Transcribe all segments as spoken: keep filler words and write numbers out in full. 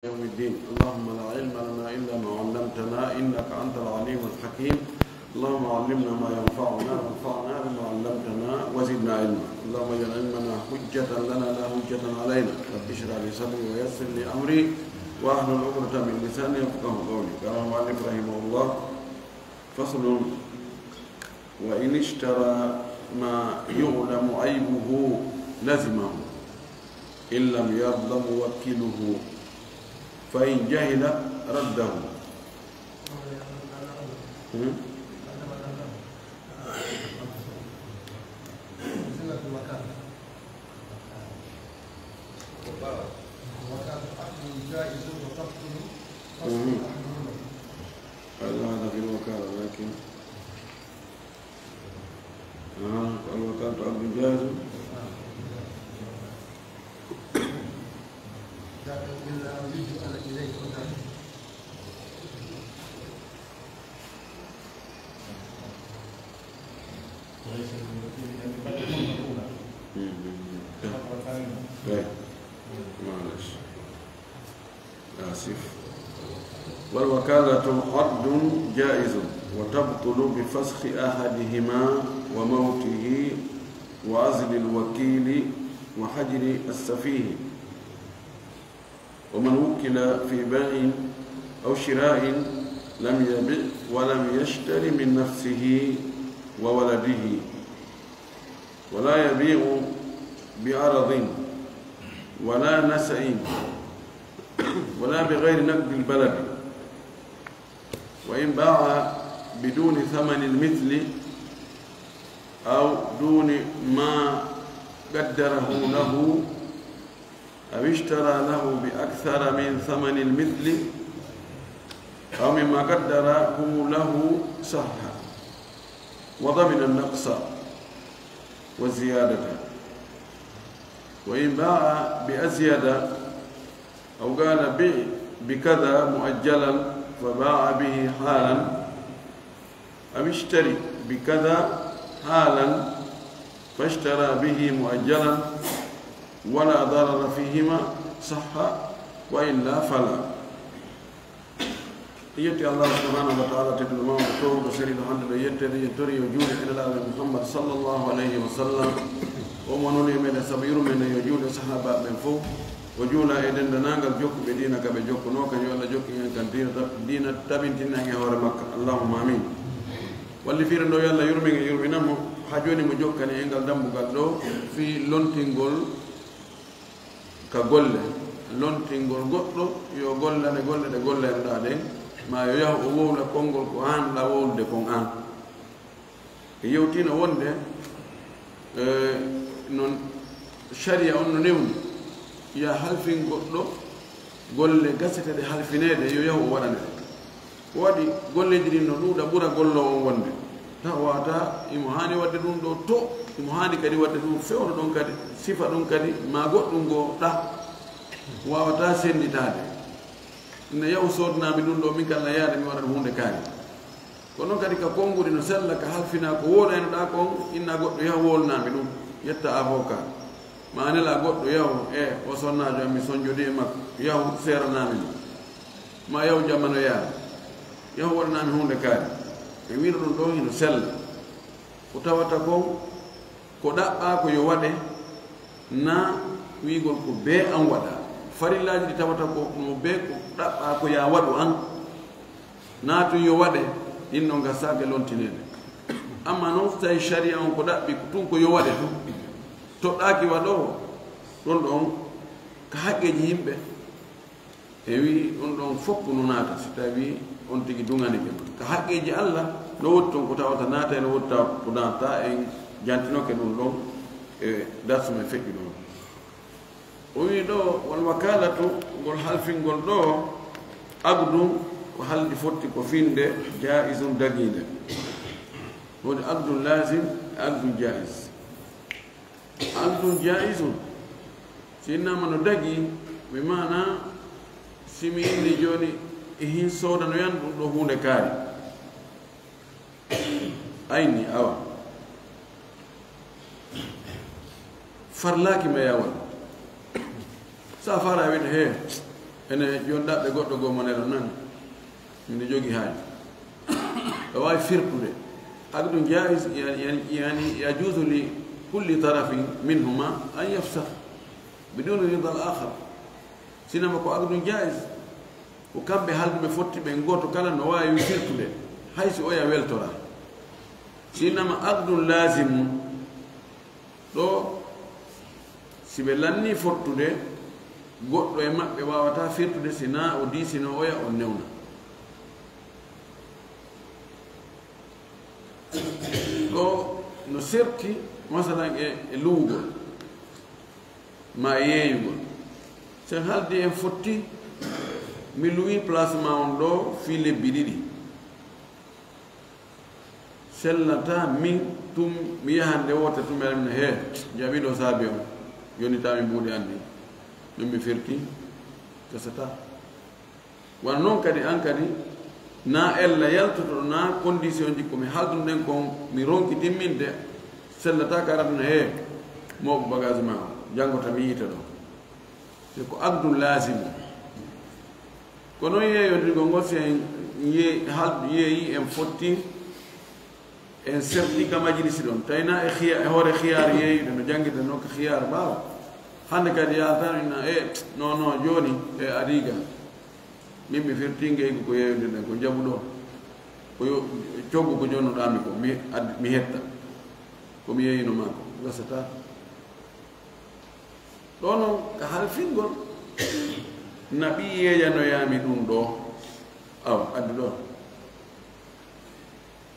يوم الدين. اللهم لا علم لنا إلا ما علمتنا إنك أنت العليم الحكيم. اللهم علمنا ما ينفعنا وانفعنا بما علمتنا وزدنا علما. اللهم اجعل علمنا حجة لنا لا حجة علينا. رب اشرح لي صدري ويسر لي أمري واحلل عقدة من لساني يفقهوا قولي. قال المؤلف رحمه الله: فصل: وإن اشترى ما يعلم عيبه لزمه، إن لم يرض موكله، فإن جهل رده. هم؟ وكان عقد جائز وتبطل فسخ أحدهما. هذا في الوكالة، لكن، آه، الوكالة عقد جائز. إلا أن يجعل إليه وكالة. طيب. معلش. آسف. والوكالة عقد جائز وتبطل بفسخ أحدهما وموته وعزل الوكيل وهجر السفيه. ومن وكل في بيع أو شراء لم يبع ولم يشتر من نفسه وولده، ولا يبيع بعرض ولا نسأ ولا بغير نقد البلد، وإن باع بدون ثمن المثل أو دون ما قدره له أو اشترى له بأكثر من ثمن المثل أو مما قدره له صح وضمن النقص والزيادة، وإن باع بأزيد أو قال: بع بكذا مؤجلا، فباع به حالا، أو اشتر بكذا حالا فاشترى به مؤجلا ولا ضرر فيهما صح، وإلا فلا. En yetti Allah subhanahu wa ta'ala, tedduɗo mawɗo, toowɗo, seniiɗo hannde ɗo yetteede, en tori yo juule e Nelaaɗo Muhammad sallallahu alayhi wa sallam. O mo nuli e meɗen sabu yurmeende, yo juule sahaabaaɓe ɓen fof. O juula e denndaangal jokkuɓe diina ka ɓe jokkunoo kan, yo Allah jokku en kan diina tab-, diina tabintinaa en e hoore makka. Allahumma amin. Wallifiire ndo yo Allah yurmin en, yurminan mo. Haa jooni mo jokkani en ngal dammbugal ɗo fii lontingol ka golle. Lontingol goɗɗo yo gollane golle ɗe gollanɗaa ɗen, maa yo yahu o wowla konngol ko haanɗaa wowlude kon aan. E yewtino wonde, eh, non sharia on no newni, ya halfin goɗɗo golle gaseteeɗe halfineede, yo yahu o waɗane ɗe. Ko waɗi golleeji ɗin no ɗuuɗa ɓura golloowo on wonde. Tawa wata imo haani waɗde ɗum ɗo to, imo haani kadi waɗde ɗum fewndo ɗon kadi, sifa ɗum kadi, ma goɗɗum ngo ɗa wawata sennditaade. Ina yahu soodnaa mi ɗum ɗo, min kala yaade mi waɗat huunde kaari. Kono kadi ka konngudi no sella, ka halfinaa ko wowlaynoɗaa kon, inna goɗɗo yaha wowlnaa mi ɗum, yetta avocat. Ma nela goɗɗo yahu, e o sonnaajo am, mi sonjodi e makko, yahu seeranaa mi ɗum. Ma yahu jamano yaha, yahu waɗanaa mi huunde kaari. E wiino ɗum ɗo hino sella. Ko tawata kon, ko ɗaɓɓaa ko yo waɗe, na wiigol ko bee an waɗa. Farillaaji ɗi tawata ko no bee ko ɗaɓɓaa ko yaa waɗu an, na tun yo waɗe, ɗin ɗon gasaaka lontineede. Amma non, so tawi sharia on ko ɗaɓɓi ko tun ko yo waɗe tun, toɗɗaaki waɗoowo, ɗon ɗon ka haqqeeji yimɓe, e wi ɗon ɗon fof no naata, si tawi on tigi duŋanike ma. Ka haqqeeji Allah, no woodi ton ko tawata naata, e no woodi tawa ko naata, en jantinoke ɗum ɗon e darsu men feƴƴuɗo on. O wi ɗo, wal wakalatu, ngol halfingol ɗo, aqdun, ko haldi fotti ko finde, jaizun, dagiinde. Woni aqdun lazim, e aqdun jaiz. Aqdun jaizun, si innama no dagi, bi maana, si mi inni jooni, e hin soodanoyan ɗum ɗo huunde kaari. Ayni, awa. Farlaaki ma yaa waɗu. Sa fara wiide, "He, Ene jooni ɗaɓɓe goɗɗo goo mo neɗɗo nani, miɗo jogii haaju. Ɗo waawi firtude. Aqdun jaiz, yani, yani, yani yajuzu li kulli tarafin minhuma an yafsakh biduni rida al akhar. Sinama ko aqdun jaiz, ko kamɓe haalduɓe fotti ɓen, gooto kala no waawi firtude, hay si oya weltoraa. Sinama aqdun lazimun, ɗo, si ɓe lannii fottude, goɗɗo e maɓɓe waawataa firtude, si naa o diisinoo oya, o newna. Ɗo no serti, masalan, e, e luwugol, maa yeeyugol. Si en haaldi en fotti, mi luwii place maa on ɗo fii lebbi ɗiɗi. Sellataa min tun mi yaha nde wootere tun mi ara mi wi'a, "Hee, jaɓi ɗo saabe on, yonnitaa mi mbuuɗi an ɗin." Min mi firti, gasataa. Wano non kadi, an kadi, naa ella yaltoto, naa condition ji ko mi haaldunoo ɗen kon, mi ronki timminde, sellataa ka ara tun, "Hee, mooɓu bagage maa on, janngo tan mi yiita ɗo." Te ko aqdun lazimun. Ko non yeeyondirgol ngol, si en ye-, hal-, yeeyii en fotti, en serti ka majlisi ɗon. Tawi naa e khiya-, e hoore khiyaar yeeyude, no janngirde non ka khiyaar ɓaawo. Hannde kadi yaltan ina, e, non, non, jooni, e, adii ga. Min mi firti ngeygu ko yeeyondirɗen, ko njaɓu ɗo. Ko yo, coggu ko jonnuɗaa mi ko, mi ad-, mi hetta. Ko mi yeeyino maa ko, gasataa. Ɗo non ka halfingol, na ɓii yeeyanoyaa mi ɗun ɗo. Awa, addu ɗo.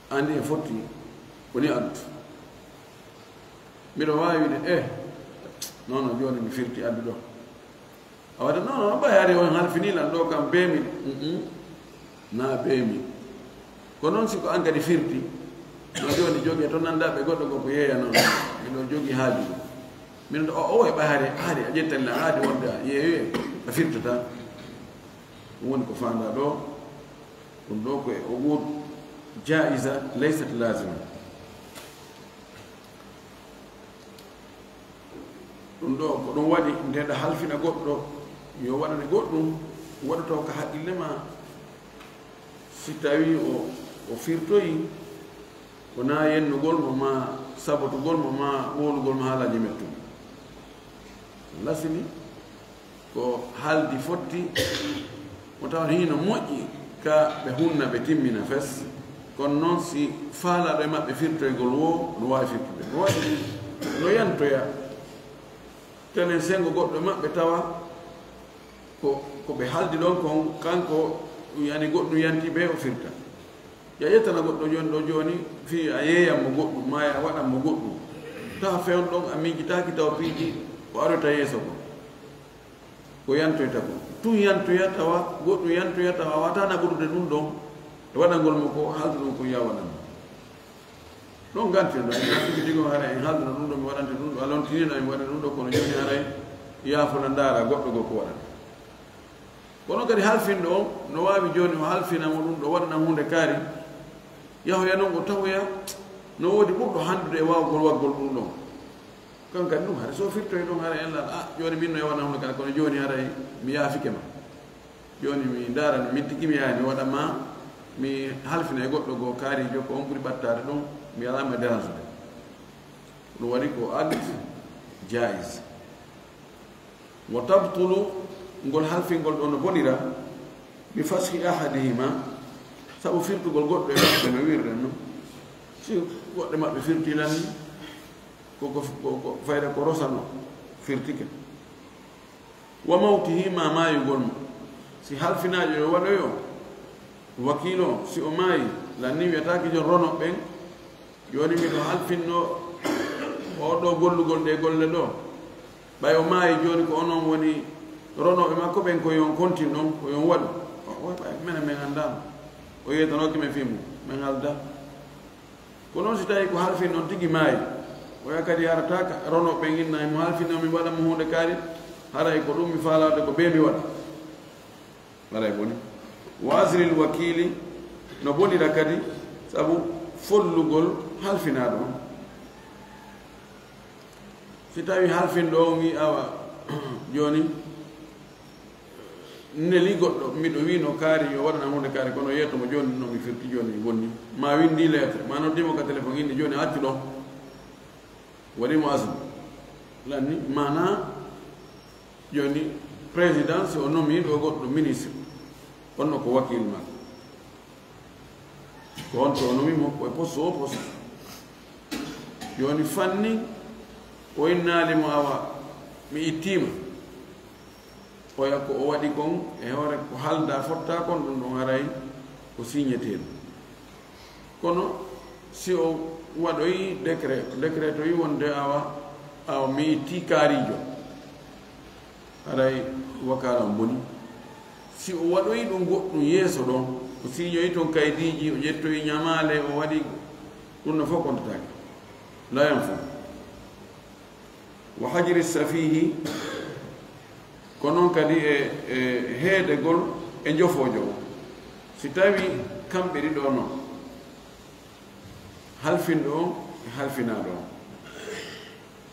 Anndi en fotti, woni addu. Miɗo waawi wi'ude, eh, non, non, jooni mi firti, addu ɗo. Awa, non, non, ɓay hari on halfinii lan ɗo kam bee min. Mm-mm. Naa bee min. Ko non si ko an kadi firti, no jooni jogee to nanndaa ɓe goɗɗo goo ko yeeyanoo, miɗo jogii haaju. Min ɗo, o, o, e ɓay hari, hari a ƴettani lan, haaju wonde a yeeyoye, a firtataa. Ɗun woni ko faandaa ɗo, ɗun ɗo ko e uquud jaiza, laysat lazima. Ɗun ɗo, ko ɗun waɗi, nde ɗa halfina goɗɗo, yo waɗane goɗɗun, waɗoto ka haqqille maa, si tawii o, o firtoyii, ko naa yennugol mo, maa sabotugol mo, maa wowlugol mo haalaaji mettuɗi. Lasini, ko haaldi fotti, mo tawa hino moƴƴi ka ɓe hunna, ɓe timmina fes. Kono non si faalaaɗo e maɓɓe firtoygol woo, no waawi firtude. No waɗi, no yantoya. Telen senngo goɗɗo e maɓɓe tawa ko, ko ɓe haaldi ɗon kon, kanko, yani, goɗɗun yanti ɓe o firta. Ya ƴettana goɗɗo jooni ɗo jooni, fii a yeeyan mo goɗɗun, maa ya waɗan mo goɗɗun. Tawa fewndo ɗon a miijitaaki tawa piiji ko arota yeeso kon. Ko yantoyta kon. Tun yantoya tawa, goɗɗun yantoya tawa, a waawataa naɓude ɗun ɗon, e waɗangol mo ko haaldu ɗun kon ya waɗan mo. Ɗon ganti ɗon, en hakkiti tigi on haray en haalduna ɗun ɗo, mi waɗante ɗun ɗo, a lontinino en waɗa ɗun ɗo, kono jooni haray yaafo na ndaara goɗɗo goo ko waɗata. Kono kadi halfinɗo on no waawi jooni o halfina mo ɗun ɗo, waɗana huunde kaari, yahoya non o tawoya no woodi ɓurɗo hanndude e waawgol waɗgol ɗun ɗon. Kan kadi ɗun haray so firtoyi ɗon haray en lan, "Ah, jooni min no e waɗana huunde kaari, kono jooni haray mi yaafike ma." Jooni mi ndaara no min tigi mi yahay mi waɗa ma, mi halfina e goɗɗo goo kaariijo ko on ɓuri ɓattaade ɗon, mi alaa mo e dérange de. Ɗun waɗi ko aqd jaiz. Wa tabtulu, ngol halfingol ɗon no bonira, bi fashi ahadihima, sabu firtugol goɗɗo e maɓɓe no wi'irɗen non. Si goɗɗo e maɓɓe firti lan, ko, ko, ko, ko fayda ko rosano firtike. Wa mawtihi, maa maayugol mo. Si halfinaajo yo waɗoyo, wakiilo, si o maayi, lanni wiyataake jon ronooɓe ɓen, jooni miɗo halfinno oo ɗoo gollugol ɗee golle ɗoo. Ɓay o maayi jooni ko onon woni ronooɓe makko ɓen, ko yon kontin ɗon, ko yon waɗu. O, o, ɓay menen men anndaama. O yeetanooki men fii mun, men haalda. Ko non si tawii ko halfin on tigi maayi, oya kadi arataaka, ronooɓe ɓen inna mo halfin on, mi waɗa mo huunde kaari, haray ko ɗun mi faalaade ko bee mi waɗa. Haray boni. Wa azril wakiili, no bonira kadi, sabu follugol halfinaaɗo on. Si tawii halfinɗo on wi'i, "Awa, jooni, Neli goɗɗo, miɗo wi'no kaari yo waɗan am huunde kaari, kono yeeto mo jooni, no mi firti jooni mi bonni. Ma winndi lettre, ma noddi mo ka téléphone, inni jooni accu ɗon. Waɗi mo asma. Lanni, maanaa jooni président, si o nomi ɗo goɗɗo ministre, on no ko wakiil makko. Ko on to o nomi mo, ko e poste o poste. Jooni fanni, o innaali mo awa, mi ittiima. Oya ko o waɗi kon e hoore ko halda fotta kon, ɗum ɗon haray ko signetee ɗum. Kono si o waɗoyi décret, décret to yi wonde awa, awa mi itti kaarijo, haray wakaala on boni. Si o waɗoyi ɗum goɗɗum yeeso ɗon, o siiñoyi ton kaydiiji, o ƴettoyi ñamaale, o waɗi ɗum no fof kontataake. Layan fof. Wa hajri safihi, ko noon kadi e, e heedegol e njofoojo o. Si tawi kamɓe ɗiɗo noon, halfinɗo on e halfinaaɗo on,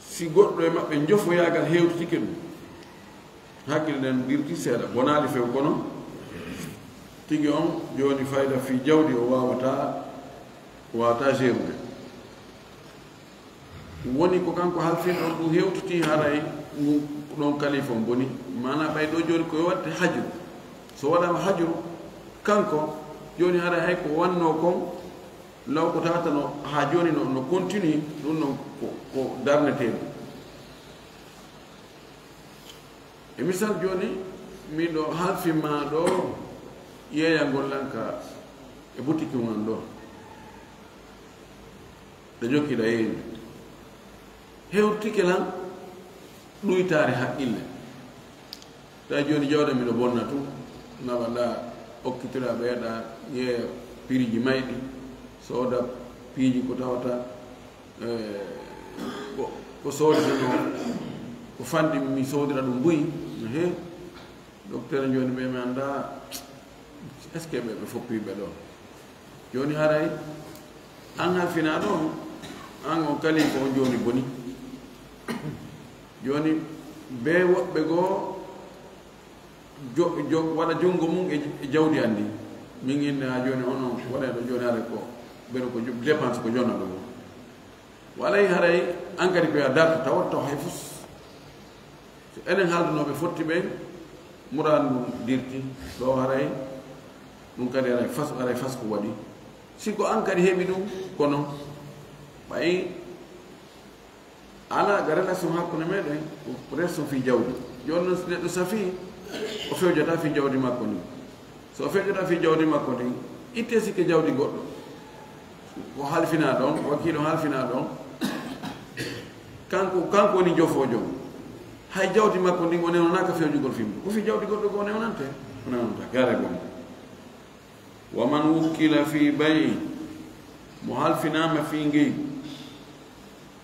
si goɗɗo e maɓɓe njofoyaagal hewtitike ɗum, hakkille nden dirti seeɗa, bonaali few, kono tigi on jooni fayda fii jawdi o waawataa, waawataa gérude. Woni ko kanko halfinɗo on ɗum hewtiti haray ngu ɗon kalifa on boni. Maanaa ɓay ɗo jooni ko yo waɗte hajru. So waɗaama hajru, kanko jooni haray hay ko wannoo kon, law ko tawata no haa jooni no, no continue, ɗum non ko, ko darneteeɗo. E misal jooni, miɗo halfi ma ɗo yeeyangol lan ka e butiki man ɗo. Ɗo jokkiɗa yeeyde. Hewtike lan ɗuytaare haqqille. Tawi jooni jawɗe miɗo bonna tun, naɓa ɗa, okkitira ɓeeɗa, yeeya piriiji mayɗi, sooda piiji ko tawata, eh, ko, ko soodata no, ko fanɗi mi soodira ɗum buy. Ehe. Docteur jooni ɓe mi annda, est-ce que ɓe, ɓe foppi ɓe ɗo? Jooni haray, an halfinaa ɗo, an on kalifa on jooni boni. Jooni, be woɓɓe goo, jo-, jo-, waɗa junngo mum e, e jawdi an ndi. Min inne haa jooni onon waɗay ɗo jooni haray ko, ɓeɗo ko jo-, dépense ko jonna ɗo. Walay haray an kadi ko yo a darto tawa taw hay fus. So enen haaldunoɓe fotti ɓen, muraadu ndun dirti, ɗo haray, ɗum kadi haray fas, haray fas ko waɗi. Si ko an kadi heɓi ɗum, kono ɓay Alaa ga relation hakkunde meɗen, ko relation fii jawdi. Jooni non, si neɗɗo safii, o fewjata fii jawdi makko ndin. So o fewjata fii jawdi makko ndin, ittee sikke jawdi goɗɗo. Ko halfinaa ɗon, wakiilo halfinaa ɗon. Kanko, kanko woni jofoojo on. Hay jawdi makko ndin o newnaaka fewjugol fii mun. Ko fii jawdi goɗɗo goo o newnante? O newnanta. Gaare goo. Wa man wukkila fii bay'i, mo halfinaama fii ngeyi,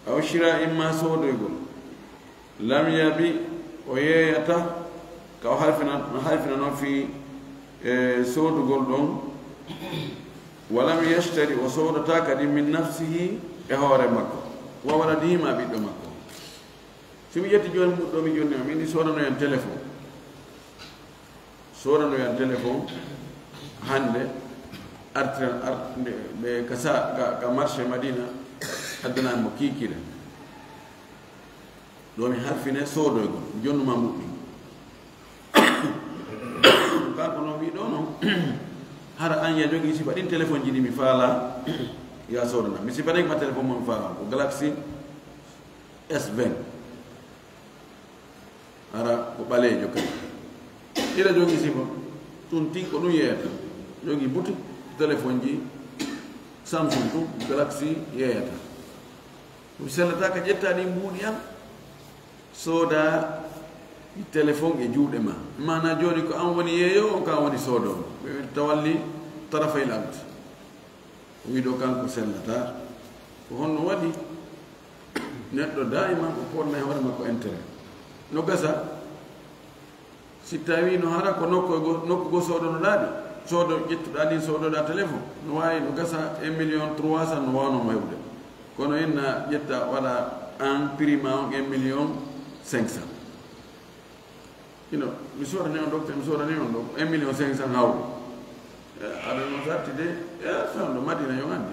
aw shira'in maa soodoygol, lam yabi, o yeeyata ka o halfina, halfina non fii, e, soodugol ɗon, wa lam yashtari, o soodataa kadi min nafsihi, e hoore makko, wa waladihi maa ɓiɗɗo makko. Si mi ƴetti jooni muɗɗo mi jonni, mi ni soodanoyan téléphone. Soodanoyan téléphone hannde, artiran, ar-, nde, ɓe ka sa-, ka, ka marché Madina, addanani mo kiikiiɗe. Ɗo mi halfine soodoygol, jonnuma muɗɗi. Kanko noon wi ɗo noon, hara an ya jogii sifa ɗin téléphone ji ɗi mi faala, ya soodana. Mi sifanayki ma téléphone mo mi faala, ko Galaxy S vingt. Hara ko ɓaleejo kadi. Ila jogii sifa, tun tin ko ɗum yeeyata. Jogii buti téléphone ji Samsung tun, Galaxy yeeyata. Ɗum sellata ka ƴetta ɗin mbuuɗi an, sooda téléphone e juuɗe ma. Maanaa jooni ko an woni yeeyoowo, on ko an woni soodoowo. Ɓe tawalli tarafayl ard. O wi ɗo kanko sellata. Ko honno waɗi? Neɗɗo daayiman o poonna e hoore makko intérêt. No gasa, si tawi no hara ko nokku go, nokku go soodonoɗaa ɗi, soodo, ƴettuɗaa ɗin soodoɗaa téléphone, no waawi no gasa un million trois cent no waawno mo heɓude. Kono inna ƴetta waɗa an prix ma on un million cinq cent. Ino, mi soodani on ɗo, mi soodani on ɗo un million cinq cent hawru. E aɗa no satti de. E fewndo madina yo gandi.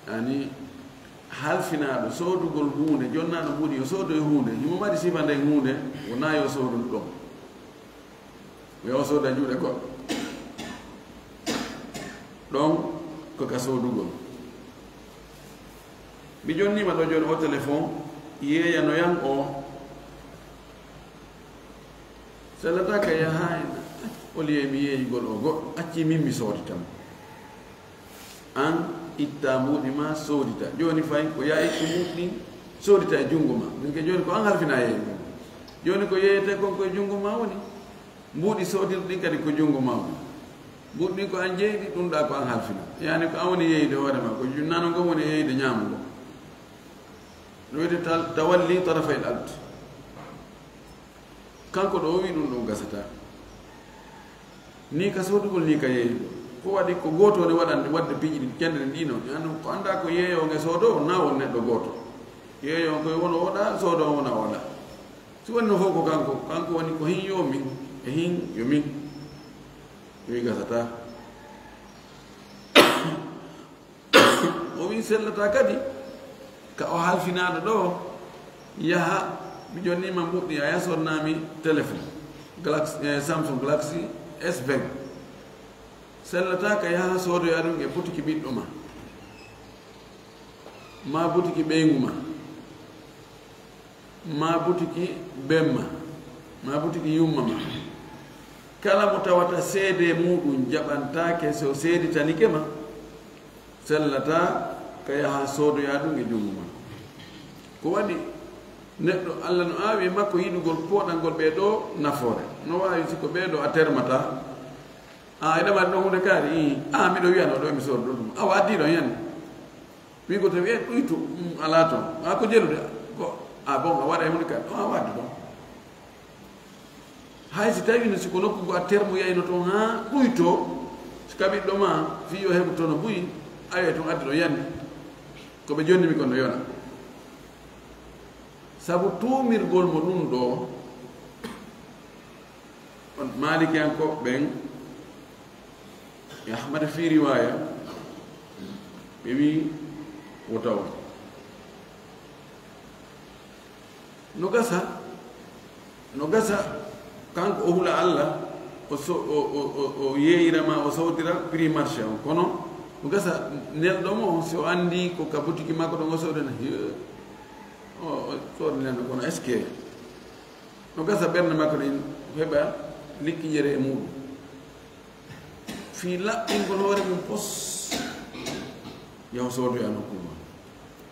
Ani halfinaaɗo soodugol huunde, jonnaano mbuuɗi yo soodo e huunde, himo mari sifa nden huunde. Wonaa yo soodu ɗon. Yo sooda juuɗe goɗɗo. Ɗon ko ka soodugol. Mi jonnima ɗo jooni o téléphone, yeeyano yan o. Sellata ka yaha en. Oli e mi yeeyugol o goɗɗo acci min mi soodita mo. An itta mbuuɗi ma soodita. Jooni fay ko ya ittu mbuuɗi ɗin soodita e junngo ma. Min ke jooni ko an halfina yeeyugol. Jooni ko yeeyete kon ko e junngo ma woni. Mbuuɗi soodirɗi ɗin kadi ko junngo ma woni. Mbuuɗi ɗin ko an jeyi ɗi, ɗun ɗa ko an halfina. Yani ko an woni yeeyde hoore ma, ko junnano ngon woni yeeyde ñaamo ngon. No wiyete tal-, tawalli tarafay l-ard. Kanko ɗo o wi ɗun ɗon gasata. Ni ka soodugol, ni ka yeeyugol. Ko waɗi ko gooto ne waɗande, waɗde piiji ɗin, kende ɗin ɗino. Yani ko annda ko yeeyo nge soodo, na won neɗɗo gooto. Yeeyo on koye wona oɗa, soodo on wona oɗa. Si woni no fof ko kanko, kanko woni ko hin yo min, e hin yo min. Wi gasata. O wi sellata kadi, ka o halfinaɗo ɗo, yaha, mi jonnima mbuɗɗi, a yasonnami téléphone, Galaxy, eh, Samsung Galaxy S vingt. Sellata ka yaha soodoya ɗum e butiki ɓiɗɗo ma, ma butiki ɓeyngu ma, ma butiki bemma, ma butiki yumma ma. Kala mo tawata seede muɗum jaɓantaake so seeditanike ma, sellata ka yaha soodoya ɗum e junngo ma. Ko waɗi neɗɗo Allah no aawi e makko yiɗugol pooɗangol ɓee ɗoo nafoore. No waawi si ko ɓee ɗoo a termata. A, eɗa mari ɗon hunde kaari? Ii. A, miɗo wiyano ɗo mi soodo ɗum. Awa addi ɗon yani. Wi ko tawi e ɗuytu, mm, alaa toon. A ko jelude, ko, a bon, a waɗa e hunde kaari. Ɗon a waɗde ɗon. Hay si tawi no si ko nokku ngu a termo yayno toon haa ɗuytoo, si ka ɓiɗɗo ma, fii yo heɓu tono buy, ayo e toon addi ɗon yani. Ko ɓe jonni mi kon no yona. Sabu tuumirgol mo ɗum ɗo, on Maalikiyankooɓe ɓen, e Ahmada fii riwaaya, ɓe wi wota on. No gasa, no gasa, kanko o hula Allah, o so-, o, o, o, o yeeyira ma, o sowtira prix marché on. Kono no gasa nelɗo mo, si o anndi ko ka butiki makko ɗon o soodana, hiyo, o, o soodana kono est-ce que no gasa ɓernde makko ɗin heɓa likkiƴere e muɗum. Fii laɓɓingol hoore mum pos, yahu soodoya nokku ma.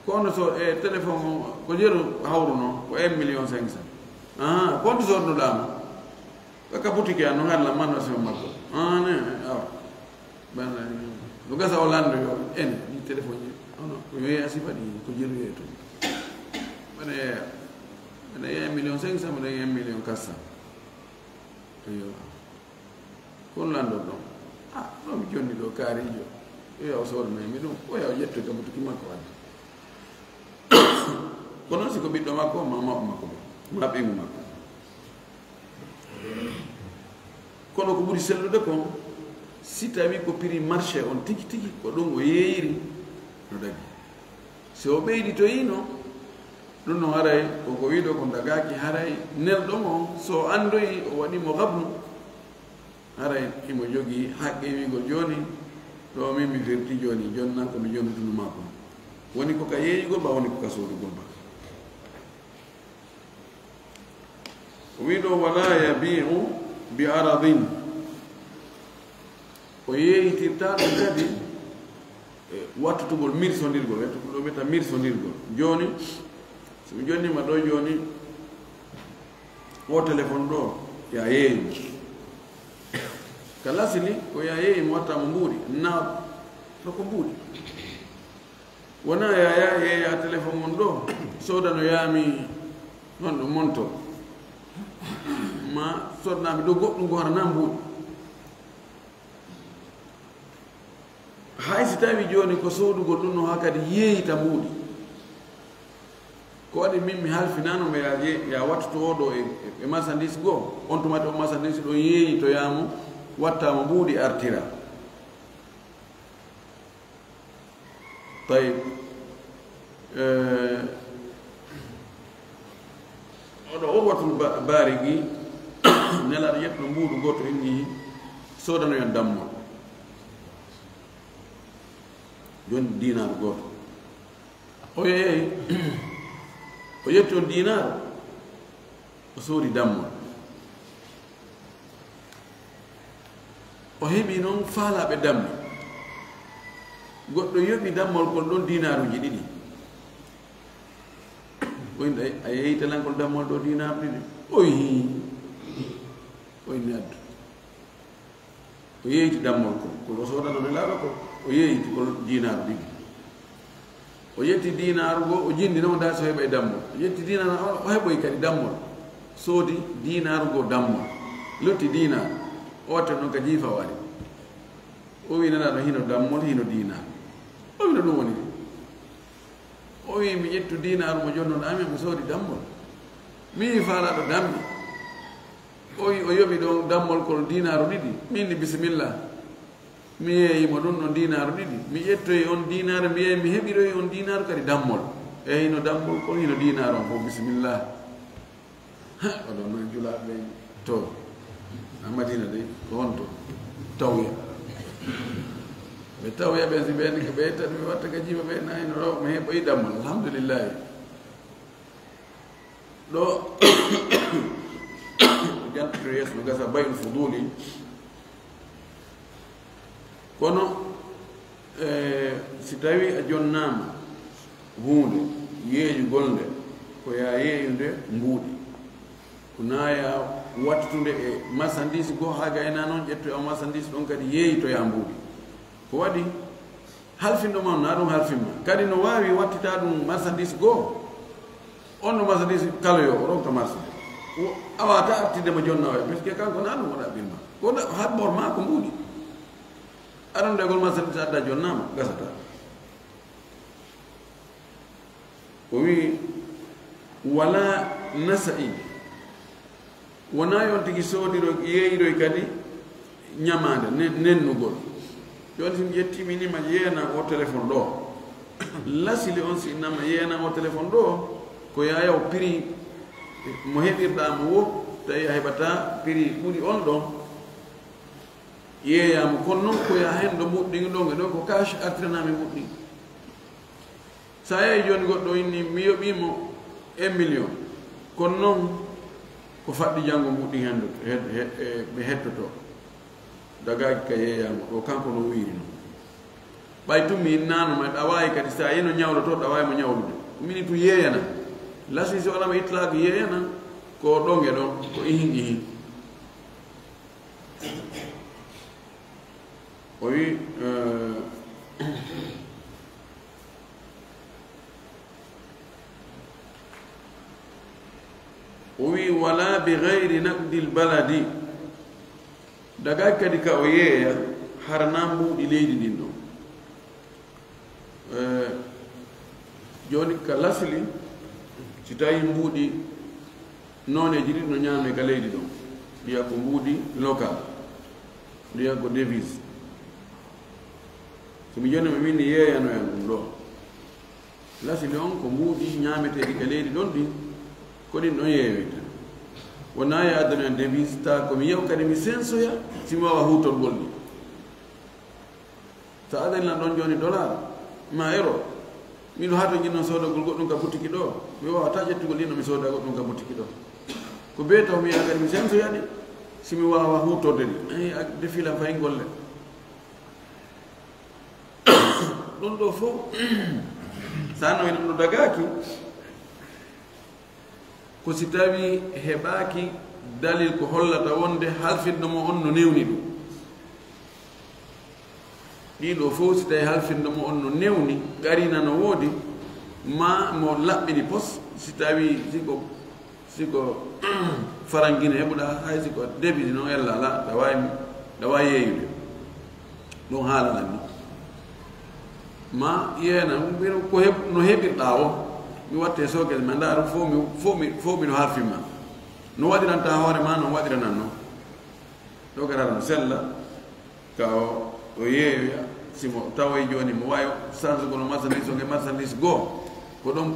Ko on so-, e téléphone o, ko jeru hawruno, ko un million cinq cent. Ah, ko on soodunoɗaa mo? Ko ka butiki an, no ngarla man o sima makko. Ah, ne, awa. Bana, no gasa o lando yo, ene, ɗi téléphone ji. Ono, ko yo ya sifa ɗi, ko jeru yeeto. Mane ya, mane ya un million cinq cent, mane ya un million quatre cent. Eyo. Ko on lanndor ɗon? A, ɗo mi jonni ɗo kaarijo. Yo yaw soornay mi ɗum. O yaw ƴetto ka butuki makko addi. Kono si ko ɓiɗɗo makko, ma mawɗo makko ɓe, ma ɓeyngu makko. Kono ko ɓuri sellude kon, si tawi ko prix marché on tigi tigi, ko ɗum o yeeyiri, no dagi. Si o ɓeyditoyiino, ɗum no haray, ko ko wiɗo ko dagaaki, haray nelɗo mo, so o anndoyi, o waɗi mo gabnu, haray himo jogii haqqe wiigol jooni, ɗo min mi firti jooni, jonna ko mi jonnutuno maa kon. Woni ko ka yeeyugol ba, woni ko ka soodugol ba. O wiɗo, "Wala yabi'u bi aradin." O yeeyitirta ɗum kadi e wattutugol mirsondirgol, e ɗum ɗo wiyata mirsondirgol. Jooni, so mi jonnima ɗo jooni, o téléphone ɗo, ya yeeyi mo. Ka lasili, ko ya yeeyi mo watta mo mbuuɗi, na to ko mbuuɗi. Wona yaya yeeya téléphone mon ɗo, soodano yaami honɗo monto. Ma soodanaami ɗo goɗɗum ko hara na mbuuɗi. Hay si tawi jooni ko soodugol ɗum no haa kadi yeeyita mbuuɗi. Ko waɗi min mi halfinaano mo ya, ya wattoto o ɗo e, e, e marchandise goo. On tuma on marchandise ɗon yeeyi to yaamo, wattaama mbuuɗi artira. Tawi, eh, oɗo Urwatul Ba-, Barigi, Nelaaɗo yettuno mbuuɗu gooto inni soodanoyan dammol. Jooni diinaaru gooto. O yeeyi, o yetti on diinaaru, o soodi dammol. O heɓi noon faalaaɓe dammol. Goɗɗo yoɓi dammol ngol ɗoon diinaaruuji ɗiɗi. O inni, "A yeeytalankol dammol ɗo diinaaru ɗiɗi?" O yi, o inni, "Addu." O yeeyti dammol ko, ko o soodano Nelaaɗo ko, o yeeyti ngol diinaaru ɗiɗi. O yetti diinaaru goo, o jinndi noon, o daari so heɓa e dammol. O yetti diinaaru, o, o heɓoyi kadi dammol. Soodi diinaaru goo dammol. Lutti diinaaru. O watti noon ka jiifa wari. O wi Nelaaɗo hino dammol, hino diinaaru. O wi no ɗum woni. O wi, "Mi ƴettu diinaaru mo jonnoɗaa mi, mi soodi dammol. Mi yii faalaaɗo dammi." O wi, o yoɓi ɗon dammol kol diinaaru ɗiɗi. Min ni bisimilla. Mi yeeyi mo ɗum ɗon diinaaru ɗiɗi. Mi ƴettoyi on diinaaru, mi yeeyi mi heɓiroyi on diinaaru kadi dammol. E hino dammol kol, hino diinaaru on fof, bisimilla. Ha, oɗon noon julaaɓe ɓen to. A Madina de, ko honto? Tawya. Ɓe tawya ɓen, si ɓen ko ɓe tan mi watta ka jiifa ɓe, nayi no raw, mi heɓoyi dammol. Alhamdulillahi. Ɗo, jantoto yeeso no gasa Bayul Fuduli. Kono, eh, si tawi a jonnaama huunde yeeyugol nde, ko yaa yeeyu nde mbuuɗi. Ko naa yaa wattude e marchandise goo, haa gayna noon ƴettoya o marchandise ɗon kadi yeeytoya mbuuɗi. Ko waɗi halfinɗo ma, naa ɗum halfin ma. Kadi no waawi wattita ɗum marchandise goo. On no marchandise kala yo o ronka marché. O, a waawataa artirde mo jonnaa oya, parce que kanko naa ɗum waɗa ɓiɗɗo ma. Ko da-, habbor ma ko mbuuɗi. Aɗa annda gol marchandise adda jonnaama, gasataa. O wi, "Wala nasa'i." Wonaa yo on tigi soodiro, yeeyiroy kadi ñamaande, ne-, nennugol. Jooni si mi ƴettii mi ni ma yeena o téléphone ɗo. Lasili on si nama yeena o téléphone ɗo, ko yaaya o prix mo heɓirɗaa mo wo, tawi a heɓataa prix ɓuri on ɗon. Yeeyaa mo, kono noon ko yaa heen ɗo mbuɗɗin ɗon e ɗo ko cash artiranaa mi mbuɗɗin. So a yehi jooni goɗɗo inni, mi yoɓii mo un million. Kono noon, ko faɗɗi janngo mbuɗɗin henndu, he-, he-, e, mi hettotoo. Dagaaki ka yeeyaa mo, ɗo kanko no wiiri noon. Ɓay tun mi innaano ma, ɗa waawi kadi, so a yino ñawlotoo, ɗa waawi mo ñawlude. Mini tun yeeyana. Lasi so alama itlaak yeeyana, ko ɗon e ɗon, ko ihin ihin. O wi, eh, o wi, "Wala bi gayri naqdil baladi." Dagaaki kadi ka o yeeya, hara naa mbuuɗi leydi ndin ɗon. Eh, jooni ka lasli, si tawi mbuuɗi nooneeji ɗiɗi no ñaamee ka leydi ɗon, mbiya ko mbuuɗi local, mbiya ko devise. So mi jooni mi winni yeeyanoyan ɗum ɗo. Lasli on ko mbuuɗi ñaameteeɗi ka leydi ɗon ɗin, ko ɗin ɗon yeewirta. Wonaa yo addanoyan devise, taa ko mi yew kadi mi sensoya, si mi waawa huutorgol ɗi. So addani lan ɗon jooni dollar, ma euro, miɗo haato jinno soodagol goɗɗum ka butiki ɗo, mi waawataa ƴettugol ɗin ɗo mi sooda goɗɗum ka butiki ɗo. Ko bee taw mi yaha kadi mi sensoya ɗi, si mi waawa huutorde ɗi. Ay, a defilan fay golle. Ɗum ɗo fof, so a nawi ɗum ɗo dagaaki, ko si tawi heɓaaki dalil ko hollata wonde halfinɗo mo on no newni ɗum. Ɗii ɗo fof, si tawi halfinɗo mo on no newni, qarina no woodi, ma mo laɓɓini pos, si tawi, si ko, si ko farangine heɓuɗa, hay si ko debiti noon, ella ala, ɗa waawi, ɗa waawi yeeyude. Ɗum haalanan ni. Ma yeena, mbino ko heɓ-, no heɓirɗaa o. Mi watte sokes ma ndaaru fof mi fof mi fof mino halfin ma. No waɗiranta hoore ma noon waɗiranan noon. Ɗo kadi hara no sella ka o o yeeyoya. Simo tawoy jooni mo waawi sansugol marchandise o nge marchandise goo ko ɗon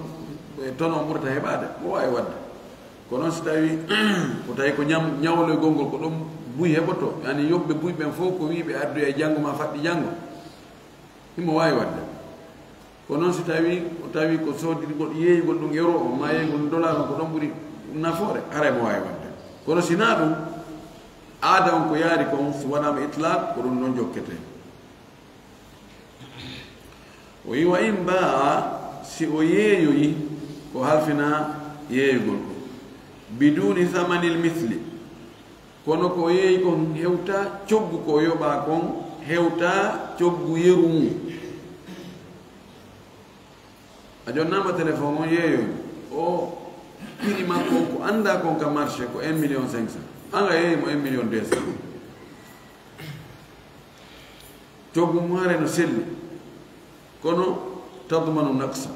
e tono ɓurata heɓaade mo waawi waɗde. Ko noon si tawi ko tawi ko ñam ñawloygol ngol ko ɗon buy heɓoto yani yoɓɓe buy ɓen fof ko wiiɓe addoya e janngo ma faɗɗi janngo. Himo waawi waɗde. Ko noon si tawi o tawi ko soodirgol yeeygol ɗum euro o ma yeeygol ɗum dollar o ko ɗon ɓuri nafoore haray mo waawi waɗde. Kono si naa ɗum aada on ko yaari kon si waɗaama itlaq ko ɗum ɗon jokkete. O yi wa in baa si o yeeyoyi ko halfina yeeyugol ko biduni samanil misli. Kono ko yeeyi kon hewta coggu ko yoɓa kon hewta coggu yeru mum. A jonnaama téléphone on yeeyoy o prix makko on ko annda kon ka marché ko un million cinq cent. An a yeeyi mo un million deux cent. Coggu mum haray no selli. Kono tadmanu naqsa.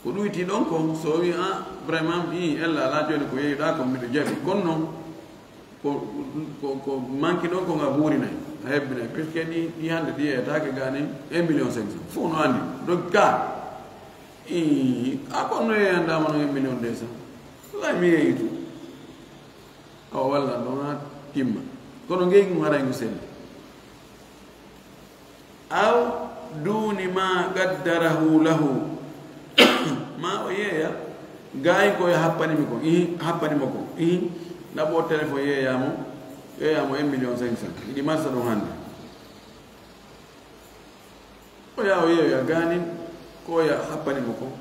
Ko ɗuyti ɗon kon so o wi a vraiment i ella ala joni ko yeeyuɗa kon miɗo jaɓi kono noon ko ko ko manki ɗon ko nga huurinay a hebbinay puisque ɗi ɗi hannde ɗi yeyataake gani un million cinq cent fof no anndi donc ka i a kon no yeeyandama no un million deux cent lay mi yeeyi tu awa walla ɗon ha timma kono ngeygu haray ngu selli. Aw duuni ma qaddarahu lahu ma o yeeya gaayi ko yo happani mi kon ihi happani mo kon ihi naɓo téléphone yeeyamo yeeyamo un million cinq cent iɗi marsa ɗum hannde o yaa o yeeya gaanin ko ya happani mo kon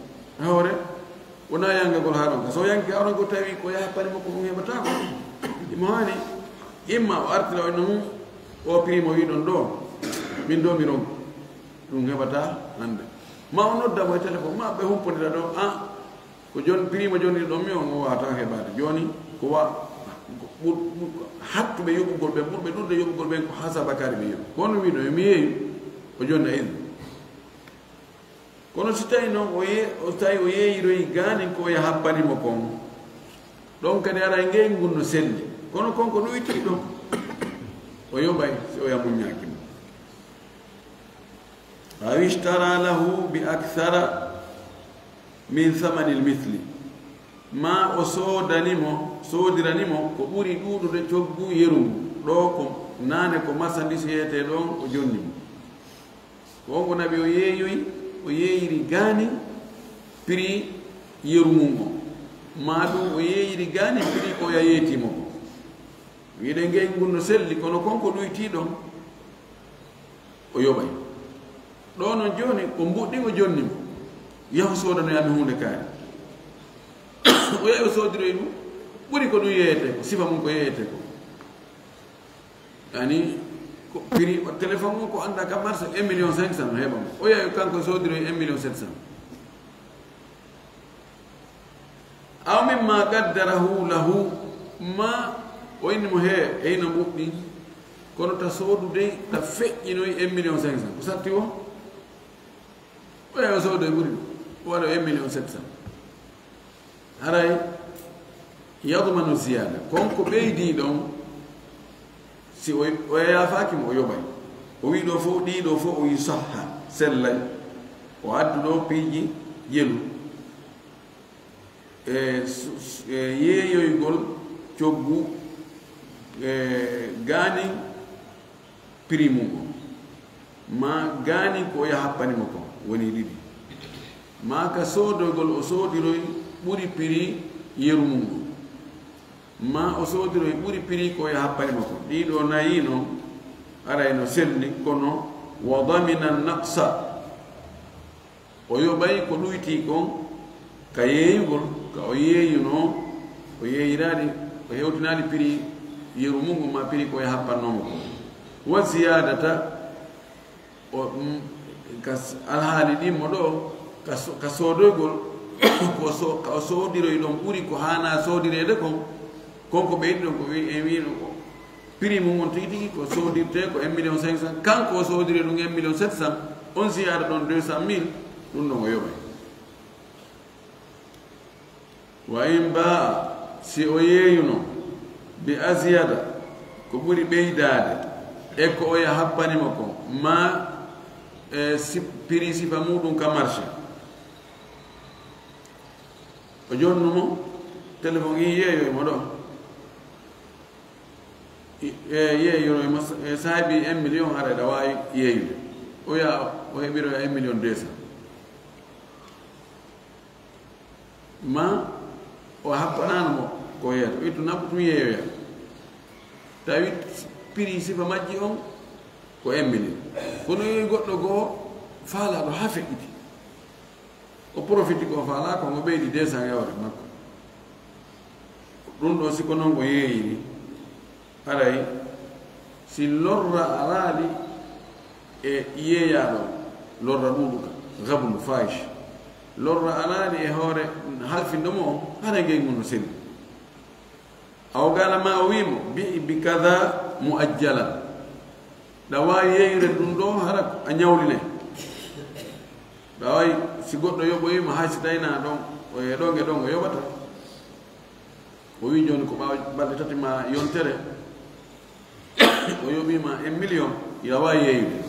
hawre wona yangagol haɗon ka so yangi haɗon ko tawi ko ya happani mo kon ɗum heɓata ko imo hani imma o artira o inno mum o prix mo wiɗon ɗo min ɗo mi ronki ɗum heɓata hannde ma o nodda mo e téléphone ma ɓe humpodira ɗo a ko jon prix mo jonnir ɗon mi on o wawata heɓade joni ko wa hattuɓe yoɓugol ɓen ɓurɓe ɗurde yoɓugol ɓen ko hasaba kadi ɓe yoɓi kono wiɗo emi yeeyu o jonna iri kono si tawi noon o ye o tawi o yeeyiroyi gaanin ko oya happani mo kon ɗon kadi ara e ngey ngun no selli kono kon ko ɗoyti ɗon o yoɓay si oya muññaaki mo aw ishtara lahu bi akthara min thamanil mithli ma o soodani mo soodirani mo ko ɓuri ɗuuɗude coggu yeru ngu ɗo ko naane ko masandis yeetee ɗon o jonni mo Ko on ko naɓi o yeeyoyi, o yeeyiri gaani prix yeru mum on, maa ɗum o yeeyiri gaani prix ko oya yeetii mo ko. Wi'de ngey ngun no selli, kono kon ko ɗuytii ɗon, o yoɓay. Ɗoo non jooni, ko mbuɗɗi o jonni mo, yahu soodanoya mi huunde kaari. O yahi o soodiroyi ɗum, ɓuri ko ɗum yeeyetee ko, sifa mum ko yeeyetee ko. Ani ko prix o téléphone o ko annda ka marché un million cinq cent no heɓa mo o yawi kanko sodiro un million sept cent aw mimma qaddarahu lahu ma o inni mo he eyno muɓɓi kono ta sodude ta feƴƴinoy un million cinq cent ko satti o o yawi sodo e ɓuri ɗum o waɗa un million sept cent haray yadmanu ziyada kon ko ɓeydii ɗon si o o yaafaaki mo o yoɓay o wi ɗo fof ɗii ɗo fof o wi sahha sellay o addu ɗo piiji jelu e yeeyoygol coggu e gaani prix mum o ma gaani ko oya happani mo ko woni ɗiɗi ma ka soodoygol o soodiroy ɓuri prix yeru mum o ma o soodiroy ɓuri prix ko oya happani mo ko ɗiɗo nayi no aray no selli kono wa damina naqsa o yoɓay ko ɗuytii kon ka yeeyugol ka o yeeyunoo o yeeyiraali o hewtinaali prix yeru mum o ma prix ko oya happannoo mo ko wa ziyadata o ka alhaali ɗimmo ɗo ka soodoygol ko ka o soodiroy ɗon ɓuri ko haana soodireede kon kon ko ɓeydi ɗon ko en wino ko prix mum on tigi tigi ko soodirte ko un million cinq cent kanko o soodiri ɗum un million sept cent on siyaada ɗon deux cent mille ɗum ɗon o yoɓay Wa in baa, si o yeeyuno, bi azyada, ko ɓuri ɓeydaade e ko oya happani mo kon, ma e si- piri sifa muɗum ka marché. O jonnu mo, téléphone, i yeeyoy mo ɗo. I- e yeeyoy mo sa- e saabi un million, haray ɗa waawi yeeyude. Oya o heɓiroya un million deux cent. Ma o happanaano mo ko yeeto, ittu nabbu tun yeeyoya. Tawi piri sifa majji on ko un million. Kono yeeyi goɗɗo goo faalaaɗo haa feƴƴiti. O profiti ko faalaa ko, mo ɓeydi deux cent e hoore makko. Ɗum ɗo si ko non o yeeyiri, haray si lorra alaali e yeeyaaɗo, lorra ɗuuɗuka, gabnu, fahish. Lorra alaali e hoore halfindo mo on, haray ngey ngun no selli. Aw qaala, ma o wii mo, bi, bi kada muajjalan. Ɗa waawi yeeyude ɗum ɗo, hara a ñawlinay. Ɗa waawi, si goɗɗo yoɓoyi ma, hay si tawi na ɗon, o e ɗon e ɗon o yoɓata. O wii jooni ko ɓaawo balɗe tati ma yontere, o yoɓii ma un million, ya waawi yeeyude.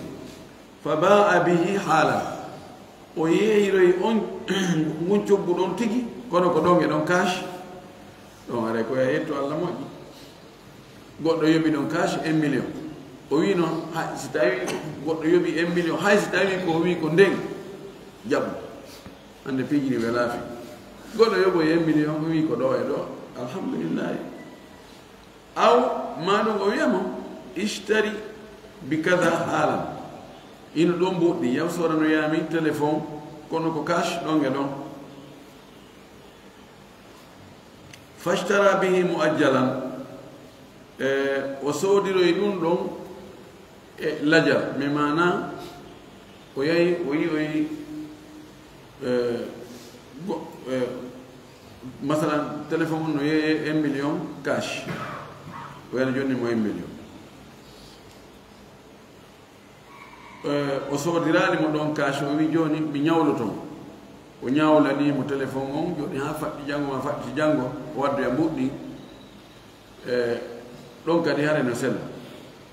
Fa baa bihi haalan. O yeeyiroyi on, ngun coggu ɗon tigi, kono ko ɗon e ɗon cash. Ɗon haray ko ya yettu Alla moƴƴi. Goɗɗo yoɓi ɗon cash un million. O wii no, hay si tawi goɗɗo yoɓi un million, hay si tawi ko o wii ko nden, jaɓu. Hannde piiji ɗi welaa fii. Goɗɗo yoɓoyi un million, o wii ko ɗo e ɗo, alhamdulillahi. Aw, maa ɗum o wiya mo, ishtari bi kada haalan. Ino ɗon mbuuɗi, yaw soodanoyaa mi téléphone, kono ko cash ɗon e ɗon. Fashtara bihi muajjalan. E, o soodiroyi ɗum ɗon e lajal, mais maana o yahi, o yi'oyi, e, go-, e, masalan, téléphone on no yeeye un million cash. O yana jonni mo un million. E, o soodiraali mo ɗon cash, o wi, "Jooni mi ñawloto mo." O ñawlani mo téléphone on, jooni haa faɗɗi janngo maa faɗɗi janngo, o waddoya mbuuɗi. E, ɗon kadi hare no sella.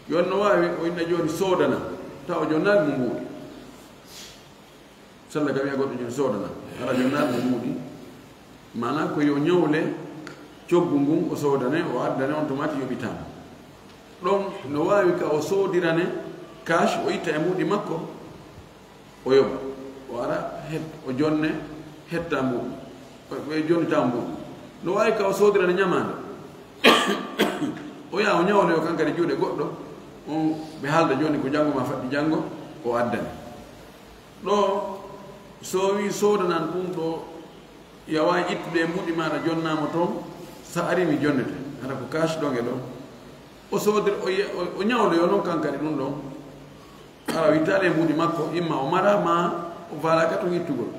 Jooni no waawi, o inna jooni soodana, tawa o jonnaali mo mbuuɗi. Sella ka wi'a goɗɗo jooni soodana, hara jonnaali mo mbuuɗi. Maanaa ko yo ñawle coggu ngun, o soodane, o addane, on tuma ti yoɓitaama. Ɗon no waawi ka o soodirane cash, o itta e mbuuɗi makko, o yoɓa. O ara, het-, o jonne, hetta mbuuɗi. O, o jonnita mbuuɗi. No waawi ka o soodirane ñamaande. O yaha o ñawloyo kan kadi juuɗe goɗɗo, on ɓe haalda jooni ko janngo maa faɗɗi janngo, o addane. Ɗo, so o wii soodanan ɗum ɗo, ya waawi ittude e mbuuɗi maaɗa, jonnaa mo toon, so a arii mi jonnete. Hara ko cash ɗon e ɗon. O soodira, o ye-, o, o ñawloyo noon kan kadi ɗum ɗon. Hara o ittaali e mbuuɗi makko, imma o mara, ma o faalaaka toon ittugol.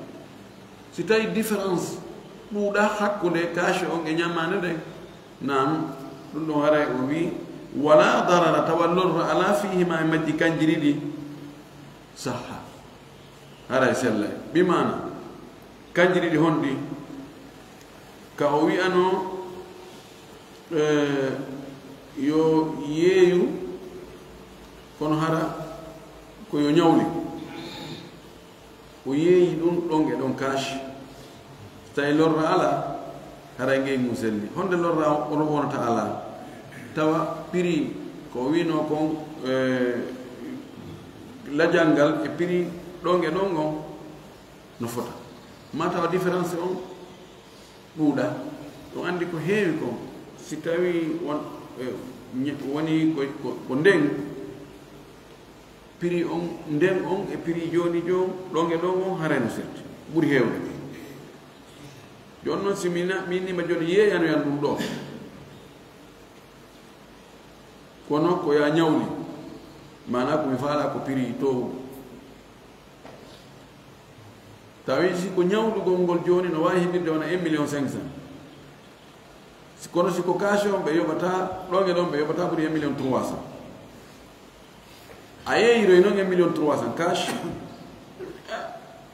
Si tawi différence ɗuuɗa hakkunde cash on e ñamaande nden, naam, ɗum ɗon haray o wii, wala darara, tawa lorra alaa fiihima e majji kanji ɗiɗi, sahha. Haray sellay. Bi maana, kanji ɗiɗi honɗi? Ka o wi'anoo, eh, yo yeeyu, kono hara ko yo ñawli. O yeeyi ɗum ɗon e ɗon cash. So tawi lorra alaa, haray ngey ngun selli. Honde lorra o, o wonata alaa? Tawa prix ko o wi'noo kon, eh, lajal ngal e prix ɗon e ɗon on no fota. Ma tawa différence on ɗuuɗa. On anndi ko heewi kon, si tawi won, eh, ñe-, woni ko, ko, ko nden, prix on, nden on e prix jooni joon, ɗon e ɗon on, haray no selti. Ɓuri heewde. Jooni noon, si mi na-, mi innima jooni yeeyanoyan ɗum ɗo. Kono ko ya ñawli, maanaa ko mi faalaa ko prix toowuɗo. Tawi si ko ñawlugol ngol jooni no waawi heɓirde wona un million cinq cent. Si, kono si ko cash on ɓe yoɓata, ɗon e ɗon ɓe yoɓata ɓuri un million trois cent. A yeeyiroy noon un million trois cent cash.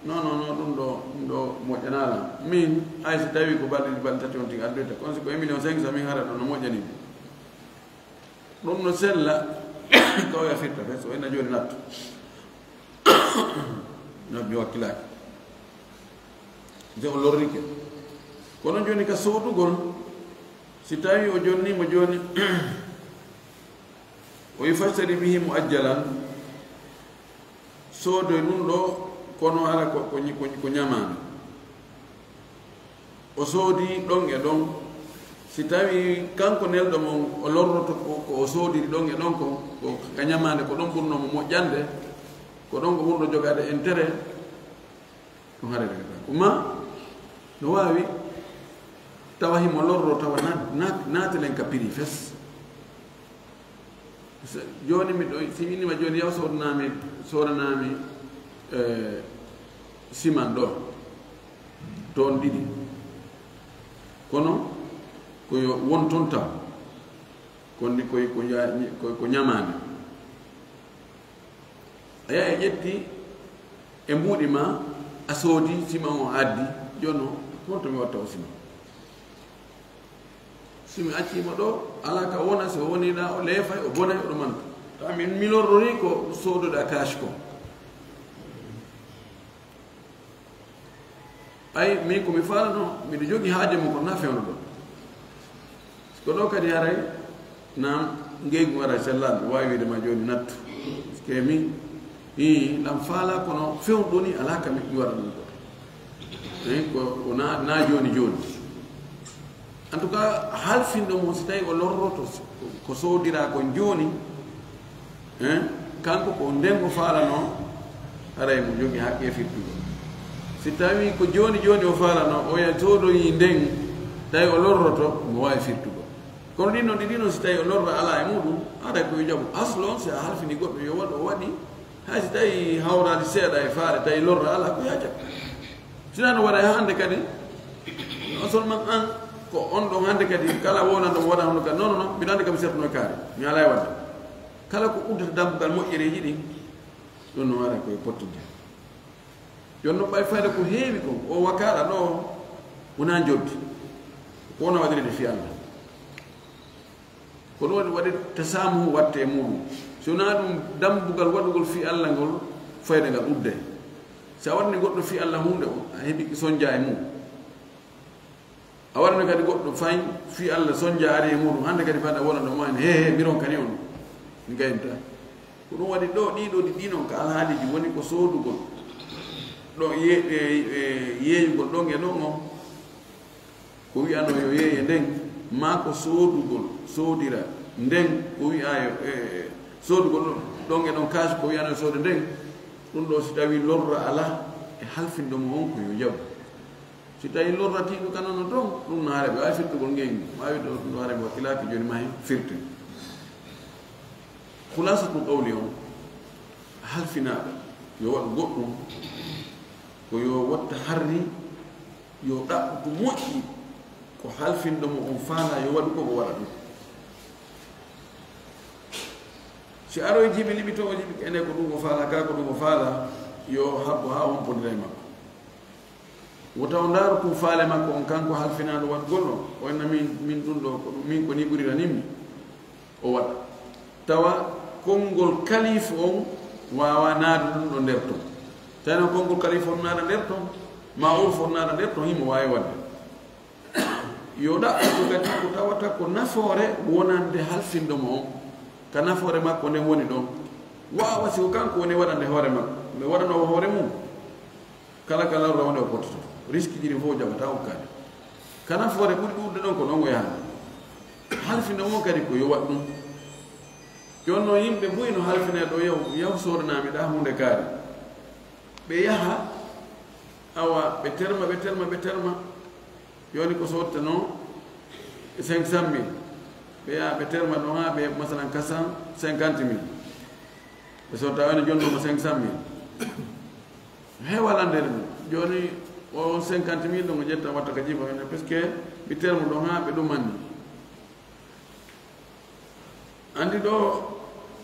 Non, non, non, ɗum ɗo, ɗum ɗo moƴƴanaala min. Hay so tawi ko balɗe ɗiɗi, balɗe tati on tigi addoyta, kono si ko un million cinq cent min, hara ɗo no moƴƴani mi. Ɗum no sella. Ko o yafirta fe, so ena jooni nattu. No mi wakkilaaki. Nde o lorrike. Kono jooni ka soodugol, si tawi o jonniima jooni, o yi fashtari bihi muajjalan, soodoy ɗum ɗo, kono hara ko, ko, ko, ko ñamaano. O soodi ɗon e ɗon. Si tawi kanko nelɗo mon, o lorroto ko, ko o soodiri ɗon e ɗon kon, ko ka ñamaande, ko ɗon ɓurno mo moƴƴande, ko ɗon ko ɓurno jogaade intérêt, ɗum haray daga ko ma no waawi tawa himo lorro, tawa na-, na-, naatalen ka prix fes. Se-, jooni miɗo, si mi innima jooni, yaw soodanaami, soodanaami, eh, siman ɗo, toon ɗiɗi. Kono ko yo won toon taw. Kono ni koy ko ya-, ko, ko ñamaande. A yaha e ƴetti e mbuuɗi ma, a soodi siman o addi, jooni o, honto mi watta o siman? Si mi accii mo ɗo, alaa ka wona, si o wonii na, o leefay, o bonay, oɗo manta. Tawa min mi lorrorii ko sooduɗa cash ko. Ay, min ko mi faalano, miɗo jogii haaje mum, kono na fewndo ɗo. Ko ɗo kadi haray, naam, ngeygu ara sellal, mi waawi wiide ma jooni nattu. Parce que mi, ii, ɗam faala, kono fewndo ni alaa ka mi, mi waɗa ɗum ko. Eh, ko, ko na, na jooni jooni. En tout cas, halfinɗo mo, si tawi o lorroto ko soodira kon jooni, eh, kanko ko nden o faalano, haray mo jogii haqqe firtugol. Si tawi ko jooni jooni o faalano, o ya soodoyi nden, tawi o lorroto, mo waawi firtugol. Kono ɗin non, ɗi ɗin non, si tawi o lorra alaa e muɗum, haray ko yo jaɓu. Aslo on, si a halfini goɗɗo yo waɗu, o waɗi, hay si tawi hawraali seeɗa e faale, tawi lorra alaa, ko yo a jaɓu. Sinaa no waɗa e hannde kadi, non seulement an, ko on ɗon hannde kadi, kala wonanɗo mo waɗa hono kadi, non, non, non, mbiɗa anndi kam mi sertuno e kaari, mi alaa e waɗde. Kala ko uddata dambugal moƴƴereeji ɗin, ɗum no waɗa koye pottinde. Jooni non ɓay fayda ko heewi kon, o wakaala ɗo, wonaa njoddi. Ko wona waɗirede fii Allah. Ko ɗum waɗi, waɗi tasaamuhu watte e muɗum. Si wonaa ɗum, dambugal waɗugol fii Allah ngol, fayda ngal udday. Si a waɗani goɗɗo fii Allah huunde, o, a heɓi sonja e mum. A waɗani kadi goɗɗo fay fii Allah sonja ari e muɗum. Hannde kadi fayda wona ɗo ma en, he, he, mi ronkani on. Mi gayinta. Ko ɗum waɗi ɗo, ɗii ɗo ɗi, ɗii non ka alhaaliiji woni ko soodugol. Ɗo ye-, e, e, yeeyugol ɗon e ɗon on. Ko wi'anoo yo yeeye nden, maa ko soodugol, soodira nden, ko wi'aa yo, e, e, soodugol ɗon e ɗon kaas, ko wi'anoo yo soode nden, ɗum ɗo si tawii lorra alaa e halfinɗo mo on, ko yo jaɓu. Si tawii lorra tiiɗo ka noon ton, ɗum no haray ɓe waawi firtugol ngeygu, waawi ɗo, ɗum ɗo haray ɓe wakkilaaki jooni maa hen firte. Khulasatul qawli on, halfinaaɗo, yo waɗu goɗɗum, ko yo watta harri, yo ɗaɓɓu ko moƴƴi, ko halfinɗo mo on faalaa, yo waɗu ko, o waɗa ɗum. Si aroy jibi liɓi to, o jibi ene ko ɗum o faalaa, kaa ko ɗum o faalaa, yo habbo haa o wompondira e makko. Wota o ndaaru tun faale makko on, kanko halfinaaɗo waɗugol on, o enna min, min ɗum ɗo, ko ɗum, min ko ni ɓuriranimmi, o waɗa. Tawa konngol kalifu on waawaa naade ɗum ɗo nder ton. Tawi noon konngol kalifu on naada nder ton, maa urfu on naada nder ton, himo waawi waɗde. Yo ɗaɓɓito kadi ko tawata ko nafoore wonande halfinɗo mo on, ka nafoore makko nden woni ɗon. Waawa si ko kanko woni waɗande hoore makko, nde waɗanoo hoore mum. Kala ka lorra wonde o pottoto. Riski ji ɗin fof o jaɓata o kaali. Ka nafoore ɓuri ɗuuɗude ɗon ko ɗon o yahata. Halfinɗo mo kadi ko yo waɗ ɗum. Jooni noon yimɓe buy no halfinee ɗo, yaw, yaw soodanaa mi ɗaa huunde kaari. Ɓe yaha, awa, ɓe terma, ɓe terma, ɓe terma. Jooni ko soodanoo cinq cent mille. Ɓe yaha, ɓe terma ɗon haa ɓe, masalan, quatre cent cinquante mille. Ɓe sooda, woni jooni ɗum ko cinq cent mille. Heewal anndeede ɗum. Jooni o cinquante mille ɗum o ƴetta watta ka jiiba men, parce que mi termu ɗon haa ɓe ɗumanni. Anndi ɗo,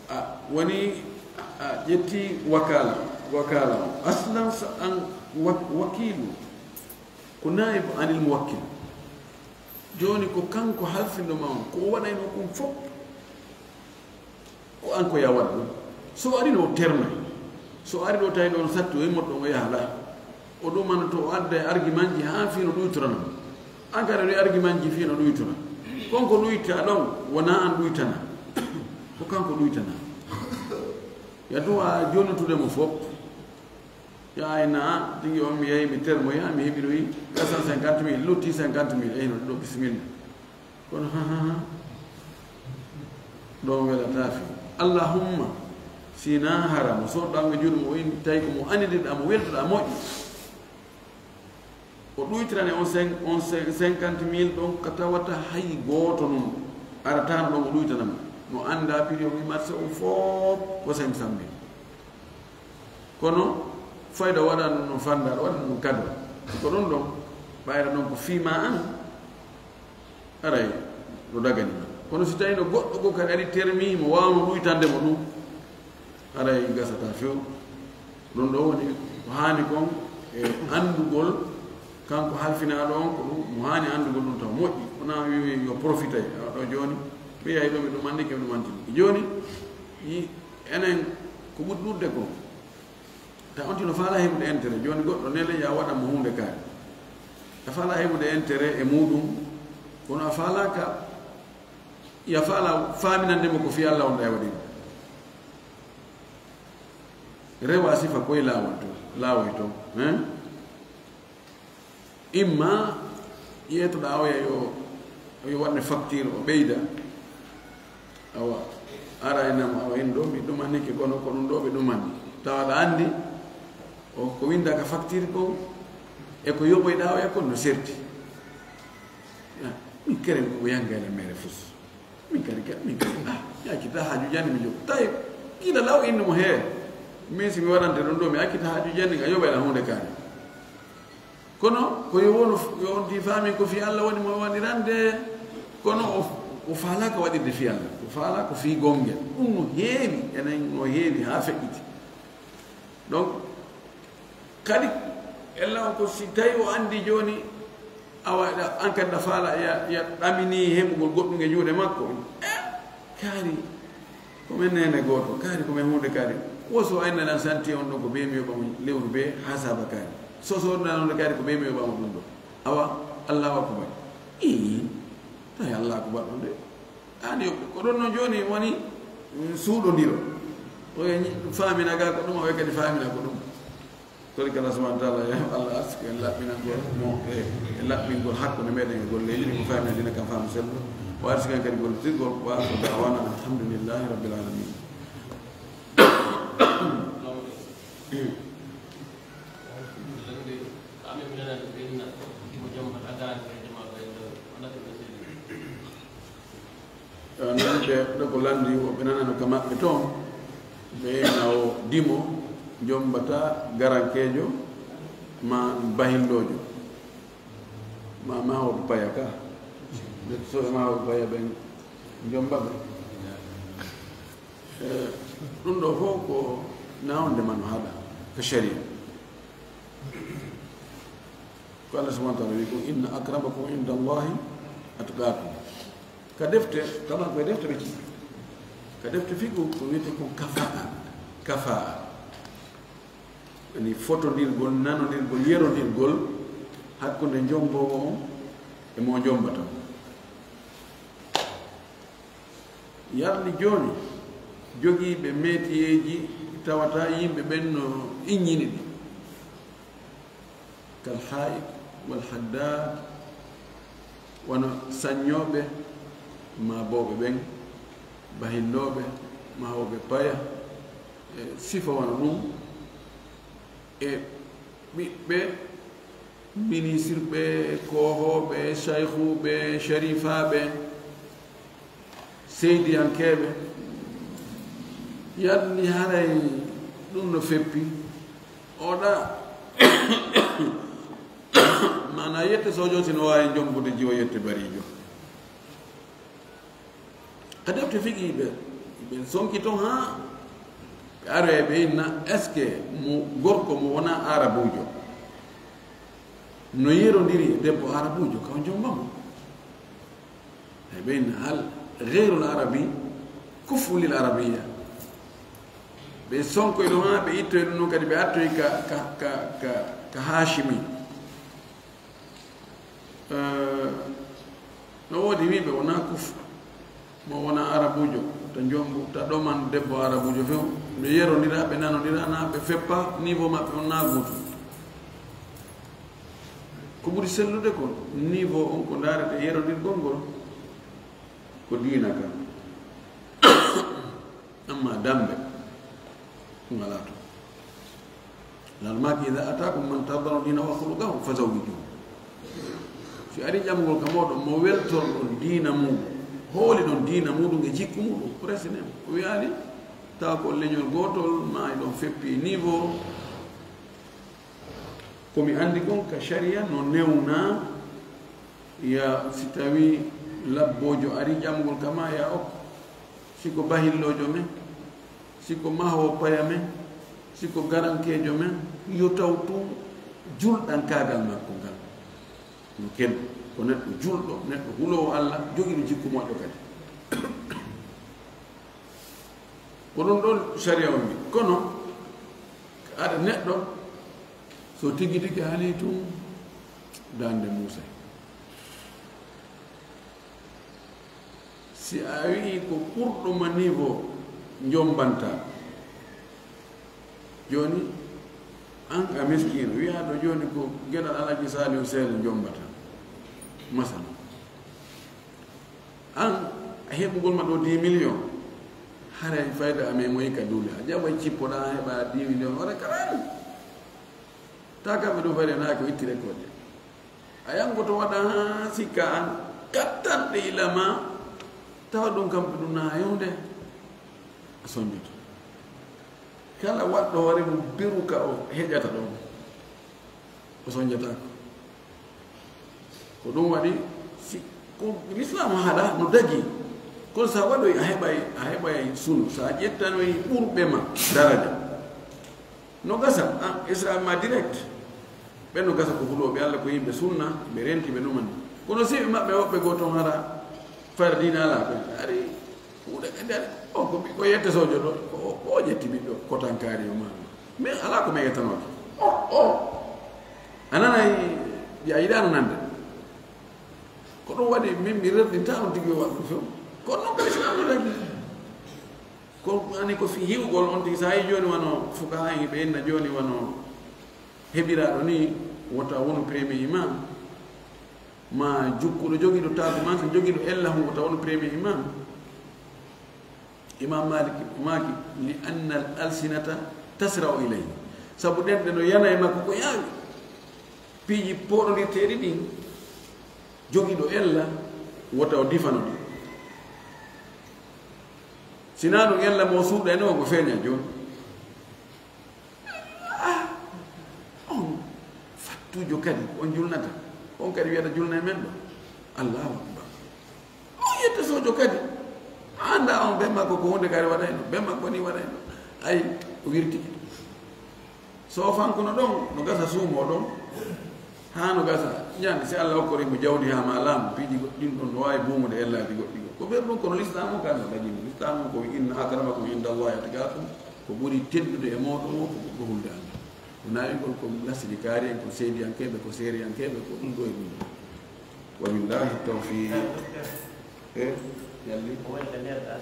a, woni, a, a ƴetti wakaala. Wakala on. Aslan sa an wak-, wakilu. Ko naibu anil muwakkil. Jooni ko kanko halfindo ma on. Ko o waɗayno kon fof. Ko an ko ya waɗa ɗum. So o ari ɗo o termay. So o ari ɗo tawi ɗon satti o immot ɗon o yaha la. O ɗumana to o adda e argument ji haa fino ɗuytorana mo. An kadi ɗo argument ji fino ɗuytora. Kon ko ɗuyta ɗon wona an ɗuytana. Ko kanko ɗuytana. Ya duwa jonnutude mo fof. Ya ayna tigi on mi yahi mi termoya mi heɓiroyi quatre cent cinquante mille lutti cinquante mille eyno ɗo bisimilla. Kono ha ha ha. Ɗon welata fi. Allahumma sina hara mo soɗɗango juuɗe mo in tawi ko mo anididɗa mo weltoɗa moƴƴi. O ɗuytirane on cin- on cin- cinquante mille ɗon ka tawata hay gooto nun aratano ɗon o ɗuytana mo. Mo annda prix o mi marché o fof ko cinq cent mille. Kono fayda waɗa ɗum no fanda aɗa waɗa ɗum kado. Ko ɗum ɗon ɓayra ɗon ko fiima an. Aray ɗo dagani ma. Kono si tawino goɗɗo goo kadi ari termi mo wawno ɗuytande mo ɗum. Aray gasata few. Ɗum ɗo woni ko haani kon e anndugol kanko halfinaaɗo on ko ɗum mo haani anndugol ɗum taw moƴƴi wona wiwi yo profitay awa ɗo jooni ɓeyayi ɗo mi ɗum anndi kemi ɗum anndi jooni. Yi enen ko ɓuri ɗuɗde ko ta on tino faala heɓude intérêt jooni goɗɗo nele ya waɗan mo hunde kaari a faala heɓude intérêt e muɗum kono a faalaka ya faala faminande mo ko fi allah on ɗa e waɗi rewa sifa koye laawol to laawoy to hein. Imma ƴeetoɗaa oya yo yo waɗne facture o ɓeyda awa ara e nam awa en ɗo mi ɗumanike kono ko ɗum ɗo ɓe ɗumani tawa aɗa anndi o ko winda ka facture kon e ko yoɓoyɗaa oya kon no serti min keren ko yangayla mere fus. Min kadi kadi min kadi ah mi accita haaju jannde mi jogo tawi kila law innu mo hee min si mi waɗante ɗum ɗo mi accita haaju jannde nga yoɓayla hunde kani kono ko yo wonu yo on ti faamin ko fii allah woni mo waɗirande kono o faalaka waɗirde fii allah o faala ko fii gongel ɗum no heewi enen no heewi haa feƴƴiti. Donc kadi ella on ko si tawi o andi joni awa an kadi na faala ya ɗamini heɓugol goɗɗum e juuɗe makko. Kaari ko men nene gooto kaari ko men hunde kaari woso aynanan santi on ɗon ko be mi yoɓamo lewru be ha saba kaari soso ɗunan hunde kaari ko be mi yoɓamo ɗum ɗo awa allahu akubar. Ii tawi allahu akubar ɗon de. An yoɓɓe ko ɗon no joni woni suuɗodiro o famina ga ko ɗum o kadi famina ko ɗum. Kori kala subhanahu wa taala ya allah arsiko en laɓɓinangol mo e laɓɓingol hakkunde meɗen e golleji ɗi ko famina dina kam famu sello o arsiko en kadi gollitirgol wa dawana alhamdulillahi rabbil alamin. Nande ɗo ko lanndi woɓɓe nanano ka maɓɓe toon ɓe nawo dimo jombata garankeejo ma bahilloojo ma mahoɓe paya ka. Soɓe mahoɓe paya ɓen jomba ɓe. Ɗum ɗo fof ko nawnde man haɗa ka sharia. Ko allah subhanahu wa taala wi ko inna akramakum inda allahi atqakum. Ka defte kama koye defte ɓe ci ka defte fiqu ko wiyete ko kafaa kafaa. Ani fotondirgol nanodirgol yerondirgol hakkunde jomboowo on e mo jombata. Yarli jooni jogiiɓe metiyeeji tawata yimɓe ɓen no iññini ɗi kal haa'id wal haddaad wano saññooɓe ma booɓe ɓen bahillooɓe ma hooɓe paya e sifa wano ɗum e ɓiɓɓe ministirɓe koohooɓe sayhuuɓe sharifaaɓe seydiyankeeɓe. Yalni haray ɗum no feppi oɗa mana yette sojo si no waawi jombude jiwo yette bariijo. A defte figi ɓe ɓe sonki ton haa Aroya ɓe inna, est-ce que mo gorko mo wona arabujo no yerondiri e debbo arabujo, ka o jomba mo? E ɓe inna, hal ghayrul arabi kuffu lil arabiya? Ɓe sonkoy ɗum ha ɓe ittoy ɗum, ɗum kadi ɓe attoy ka, ka, ka, ka, ka hashimi. Eh, no woodi wiiɓe wona kuf, mo wona arabujo, ta jombu, ta ɗoman debbo arabujo few, ɓe yerondira, ɓe nanondira, na ɓe feppa, niveau maɓɓe on na gooto. Ko ɓuri sellude kon, niveau on ko ndaarete yerondirgol ngol, ko diina kan. Amma dambe, ɗum alaa toon. Laal maaki, "Idaa ataakum man tardawna diinahu wa khuluqahu fazawwijuuhu." Si ari ƴamgol ka mooɗon, mo weltorɗon diina muuɗum, hooliɗon diina muuɗum e jikku muuɗum, resinen. O wiyaani, tawa ko leñol gootol, ma eɗon feppi niveau. Ko mi anndi kon ka sharia no newna, ya si tawi labboojo ari ƴamgol kama ya okko, si ko bahilloojo men, si ko mahoowo paya men, si ko garankeejo men, yo taw tun julɗankaagal makko ngal no kelɗo, ko neɗɗo julɗo, neɗɗo huloowo Alla, jogiiɗo jikku moƴƴo kadi. Ko ɗum ɗon sharia on wi. Kono aɗa neɗɗo, so tigi tigi haali tun, dande Muusa. Si a wi'i ko ɓurɗo ma niveau jombanta, jooni an a miskiino, wi'aa ɗo jooni ko geɗal Alhaji Saliou Sène jombata, masala. An, a heɓugol ma ɗo dix millions, haray fayda amen moyi ka duule. A jaɓay cippoɗaa, a heɓa dix millions, wara ka an. Ta kamɓe ɗum fayda na ko ittire koɗe. A yangoto waɗa haa sikka an, kattanɗe ila ma, tawa ɗum kamɓe ɗum na yewde. A sonjoto. Kala waɗɗo hoore mum beru ka o heƴata ɗon, o sonjataako. Ko ɗum waɗi, si ko Lislaam haɗa no dagi, kono sa waɗoy a heɓay, a heɓay sunu, sa ƴettanoy ɓurɓe ma daraja. No gasa, ah, Islam ma direct. Ɓen no gasa ko hulooɓe Alla, ko yimɓe sunna, ɓe renti, ɓe numani. Kono si ɓe maɓɓe woɓɓe goo ton hara fayda diina alaa ɓe. Ari, kuuɗe kadi ari, o ko ɓi-, ko yette sojo ɗo, ko o, ko o ƴetti ɓiɗɗo, kotankaari o maama. Mais alaa ko megetanoke. O, o. A nanay, a yiɗaano nande. Ko ɗum waɗi min mi rerɗinta on tigi o waɗ ɗum few. Kono noon kadi si ɗum waɗi. Ko ani ko fi hiwgol on tigi, so a yii jooni wano fukahaa en ɓe inna jooni wano heɓiraaɗo ni, wota wonu premier imam, ma jukkuɗo jogiiɗo taaku man, so jogiiɗo ella hon wota wonu premier imam. Imam Malik maaki, "Li anna al alsinata tasra'u ilayhi." Sabu ɗenɗe no yana e makko ko yaawi. Piiji pooɗondirteeɗi ɗin, jogiiɗo ella, wota o difano ɗi. Sinaa ɗum ella mo suuɗa e noon ko feeña jooni. Ah, on fattuujo kadi, on julnata. On kadi wiyata julna e men ɗo. Allahu akbar. On yetta sojo kadi. Anda on ben makko ko hunde kadi waɗayno. Ben makko ni waɗayno. Ay, o wirtiki. So o fankuno ɗon, no gasa suumo ɗon. Haa no gasa. Ñande, si Allah okkori mo jawdi haa ma laamu, piiji goɗɗin ɗon no waawi buumude ellaaji goɗɗi goo. Ko ɓer ɗum kono Lislaam o kan no dagi mo. Lislaam o ko wi, "Inna akramakum inda Allahi atqakum." Ko ɓuri teddude e mooɗon o ko ɓurɗo hulde Allah. Wona en kon ko lasiri kaari en, ko seediyankeeɓe, ko seeriyankeeɓe, ko ɗum ɗo e ɗum. Wa billahi tawfiq. Eh, yalli. Ko woni ko nder ɗa?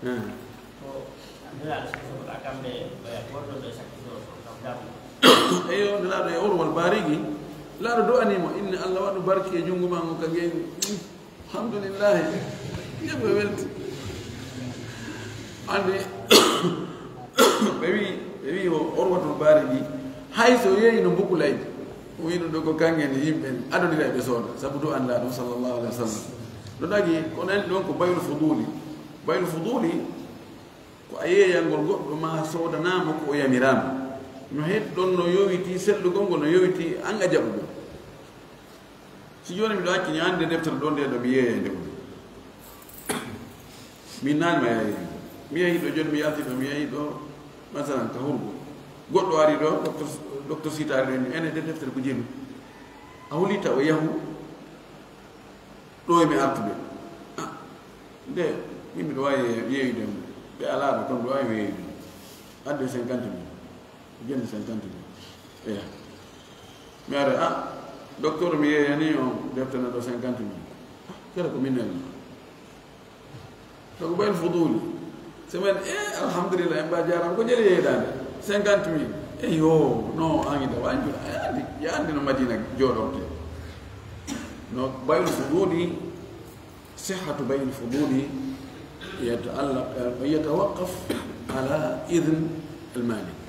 Eh. Ko Nulaaɗo, so soɓa kamɓe, ɓe worɗo ɓe sakki ɗo, so kam dam. Eyo, Nulaaɗo e Urwal Baarigi, Nulaaɗo du'anii mo, inna Allah waɗu barki e junngo maa ngo ka ngeeñu. Alhamdulillahi. Yimɓe welti. Anndi, ɓe wi, ɓe wi o Urwatul Baarigi, hay so yeeyi no mbuku laydi. O wi ɗum ɗo ko kaŋŋe ne yimɓe adonira e ɓe sooda, sabu du'an Nulaaɗo sallallahu alaihi wasallam. No dagi, kono en ɗon ko baylu fuduli. Baylu fuduli, ko a yeeyangol goɗɗo ma soodanaama ko o yamiraama. No heddon no yowiti, sellugol ngol no yowiti, an a jaɓugol. Si jooni miɗo acci ñande deftere ɗo nde ɗo mi yeeyay nde woni. Min naani ma yeeyay. Mi yehi ɗo jooni mi yalti ɗo, mi yehi ɗo. Masalan, ka hurgo. Goɗɗo ari ɗo, docteur, docteur Sita ari ɗo, ene de deftere ko jelu. A hulita o yahu ɗo e mi artude. Ah, nde, min miɗo waawi yeeyude mo. Ɓe alaa ɗo, kono ɓe waawi yeeyude mo. Adde cinquante mille. Jonni cinquante mille. Eya. Mi ara, ah, docteur mi yeeyani on deftere ɗo cinquante mille. Ah, kala ko min nelno. Ɗo ko bayil fuduli. Semaine, eh, alhamdulillah, en mba jarama. Ko jeli yeydande. Cinquante mille. Eyo, no, an ida, wa anjura. Eh, andi, ya andi no Madina joɗorte. No, bayil fuduli, صحة بيع الفضول يتعلق، يتوقف على إذن المالك.